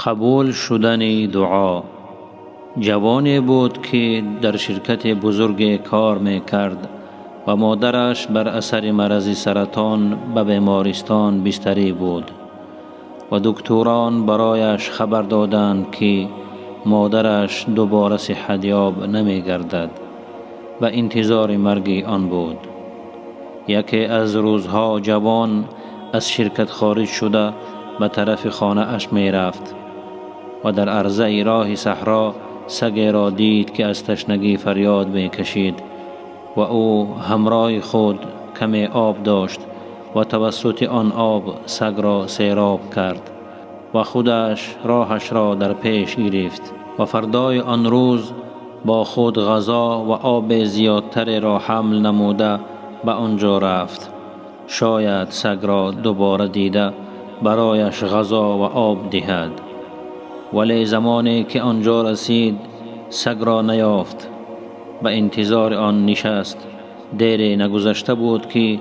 Қабул шудани дуо. Ҷавоне буд, ки дар ширкати бузурге кор мекард ва модараш бар асари марази саратон ба бемористон бистарӣ буд ва духтурон барояш хабар доданд, ки модараш дубора сиҳатёб намегардад ва интизори марги он буд. Яке аз рӯзҳо ҷавон аз ширкат хориҷ шуда ба тарафи хонааш мерафт ва дар арзаи роҳи саҳро сагеро дид, ки аз ташнагӣ фарёд мекашид ва ӯ ҳамроҳи худ каме об дошт ва тавассути он об сагро сероб кард ва худаш роҳашро дар пеш гирифт ва фардои он рӯз бо худ ғазо ва оби зиёдтареро ҳамл намуда ба он ҷо рафт, шояд сагро дубора дида барояш ғазо ва об диҳад. Вале замоне ки он ҷо расид, сагро наёфт. Ба интизори он нишаст. Дере нагузашта буд, ки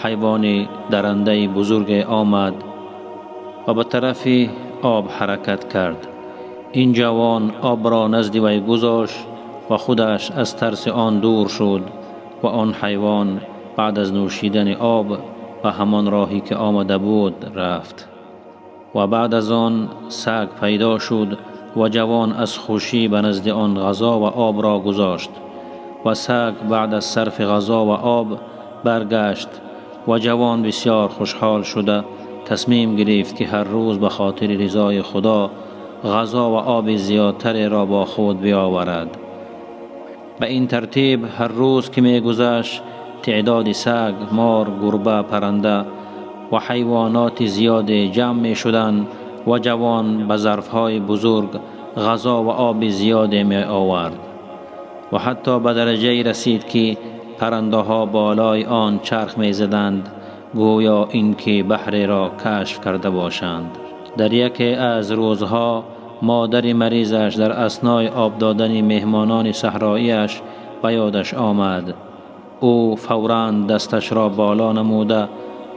ҳайвони дарандаи бузурге омад ва ба тарафи об ҳаракат кард. Ин ҷавон обро назди вай гузошт ва худаш аз тарси он дур шуд ва он ҳайвон баъд аз нӯшидани об ба ҳамон роҳе ки омада буд рафт. Ва баъд аз он саг пайдо шуд ва ҷавон аз хушӣ ба назди он ғазо ва обро гузошт ва саг баъд аз сарфи ғазо ва об баргашт ва ҷавон бисёр хушҳол шуда тасмим гирифт, ки ҳар рӯз ба хотири ризои Худо ғазо ва оби зиёдтареро бо худ биёварад. Ба ин тартиб ҳар рӯз ки мегузашт, теъдоди саг, мор, гурба, паранда ва ҳайвоноти зиёде ҷамъ мешуданд ва ҷавон ба зарфҳои бузург ғазо ва оби зиёде меовард ва ҳатто ба дараҷае расид, ки парандаҳо болои он чарх мезаданд, гӯё ин ки баҳреро кашф карда бошанд. Дар яке аз рӯзҳо модари маризаш дар аснои об додани меҳмонони саҳроияш ба ёдаш омад. Ӯ фавран дасташро боло намуда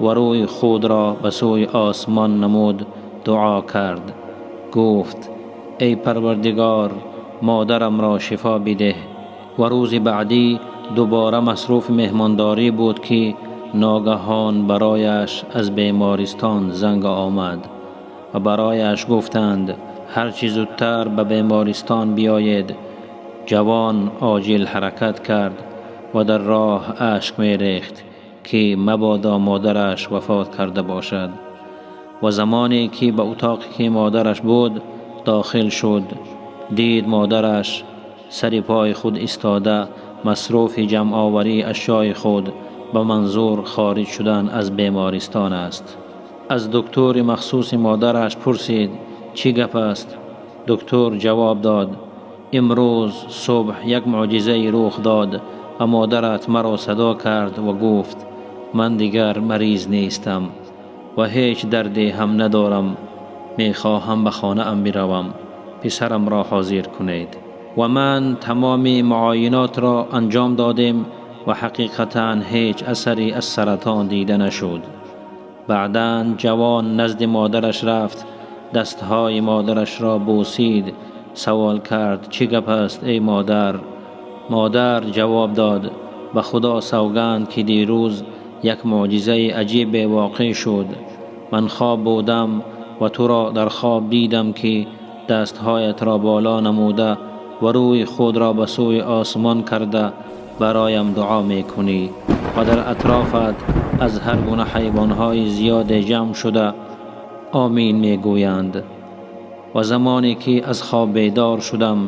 ва рӯи худро ба сӯи осмон намуд, дуо кард, гуфт: «Эй Парвардигор, модарамро шифо бидеҳ». Ва рӯзи баъдӣ дубора масруфи меҳмондорӣ буд, ки ногаҳон барояш аз бемористон занг омад ва барояш гуфтанд: «Ҳарчи зудтар ба бемористон биёед». Ҷавон оҷил ҳаракат кард ва дар роҳ ашк мерехт, ки мабодо модараш вафот карда бошад. Ва замоне ки ба утоқе ки модараш буд дохил шуд, дид модараш сари пои худ истода, масруфи ҷамъоварии ашёи худ ба манзур хориҷ шудан аз бемористон аст. Аз дуктури махсуси модараш пурсид: «Чӣ гап аст?» Духтур ҷавоб дод: «Имрӯз субҳ як мӯъҷизае рух дод ва модарат маро садо кард ва гуфт: „Ман дигар мариз нестам ва ҳеҷ дарде ҳам надорам, мехоҳам ба хонаам биравам, писарамро ҳозир кунед“. Ва ман тамоми муоинотро анҷом додем ва ҳақиқатан ҳеҷ асаре аз саратон дида нашуд». Баъдан ҷавон назди модараш рафт, дастҳои модарашро бӯсид, савол кард: «Чӣ гап аст, эй модар?» Модар ҷавоб дод: «Ба Худо савганд, ки дирӯз як мӯъҷизаи аҷибе воқеъ шуд. Ман хоб будам ва туро дар хоб дидам, ки дастҳоятро боло намуда ва рӯи худро ба сӯи осмон карда бароям дуо мекунӣ ва дар атрофат аз ҳар гуна ҳайвонҳои зиёде ҷамъ шуда омин мегӯянд. Ва замоне ки аз хоб бедор шудам,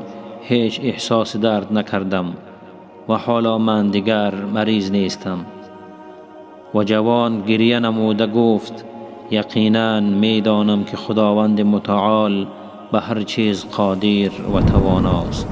ҳеҷ эҳсоси дард накардам ва ҳоло ман дигар мариз нестам». Ва ҷавон гиря намуда гуфт: «Яқинан медонам, ки Худованди Мутаол ба ҳар чиз қодир ва тавоност».